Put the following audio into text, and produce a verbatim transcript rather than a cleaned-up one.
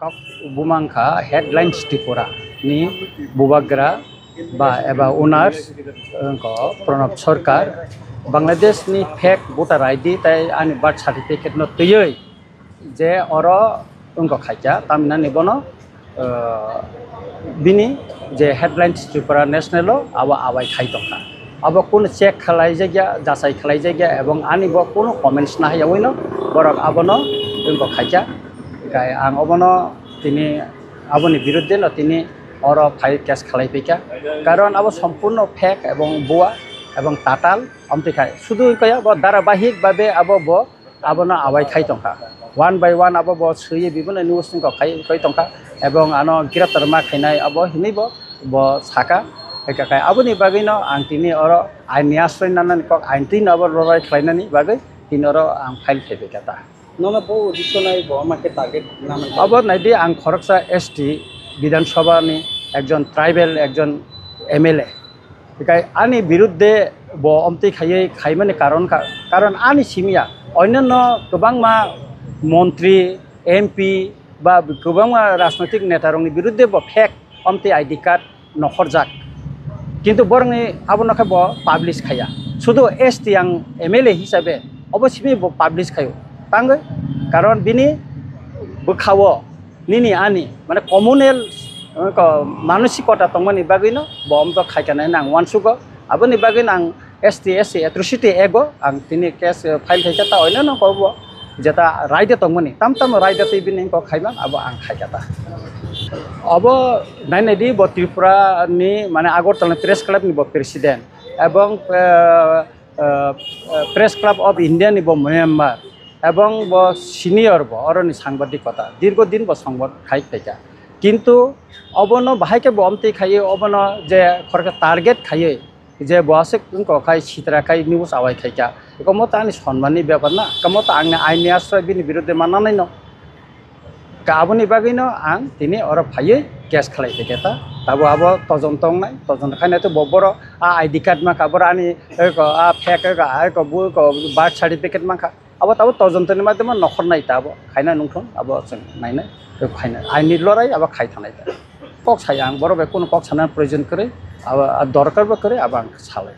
Kok bumang kha Headlines Tripura ni bubagra ba eba owners, wngkha Pranab Sarkar, Bangladesh ni fake voter I D tai ani birth certificate no twiwi je oro wngkha khaikha, tamni bono, uh, bini je Headlines Tripura National o abo awai khai tongkha. Abo kunu check khalai jakya, jachai khalai jakya, ebong ani bo kunu comments na yawi no borok abono wngkha khaikha. Kai ang obono tini aboni biruddhe no tini oro file case khalai phaikha, karon abo sompurno fake ebong bua ebong tatal, amtwi khai sudu kaya bo dharabahik babe abo bo abono awai khai tongkha, one by one abo bo swiwi bibino news ni kok khai khai tongkha, ebong ano greptar ma khainai abo hinwi bo bo saka. Eka kai aboni bagwi no ang tini oro ain ni asroi nanani kok, ain twi no abo lorai khlainani bagwi tini oro ang file khai phaikha ta. Nono bo uddesho nai bo ama khe target naman. Abo naidi, ang khoroksa S T Bidhan Sabha ni ekjon tribal, ekjon M L A. Hikai ani biruddhe bo omtwi khaiwi khaimani karon kha, karon ani simiya onyanno kwbangma montri, M P ba kwbangma rajnoitik neta rokni biruddhe bo fake omtwi I D card nokhorjak. Kintu borokni abono khe bo publish khaiya. Sudu S T ang M L A hisabe obo simi bo publish khaio. Tangwi karon bini bwkhao nini ani mane communal, eh, ko-, manosikota tongmani bagwino bo omto khaikha nai nang uansugo. Aboni bagwino ang S T S C Atrocity Act o ang tini case, eh, file khaikha ta oinano kobo jeta raida tongmani, tam tam raida twi bini kok khaiman abo ang khaikha ta. Abo nainai di bo Tripura ni mane Agartala ni press club ni bo president ebong, eh, eh, eh, Press Club of India ni bo member ebong bo senior bo oroni sangbadik kota dirgo din bo songbo khai khaikha. Kintu obono bahai khe bo omtwi khaiwi obono je khoroksa target khaiwi je bo aswk wngkha khai sitra khai news awai khaikha, eko moto ani sonman ni bepar na, eko moto ang ain ni asroi bini biruddhe mananai no. Ka aboni bagwi no ang tini oro phaiwi case khlai khaikha ta, tabo abo tojon tongnai, tojon khainai to bo boro a I D card mankha, boro ani eko a fake eko a eko bu eko birth certificate mankha. Abo tabo tojontoni madhyamo nokhor nai ta abo khaina nungthung abo chwng nainai khaina aini lorai abo khai thanai ta. Kok sai ang borok bai kunu kok sana proyojon kwrwi abo, a dorkar bo kwrwi abo ang salai.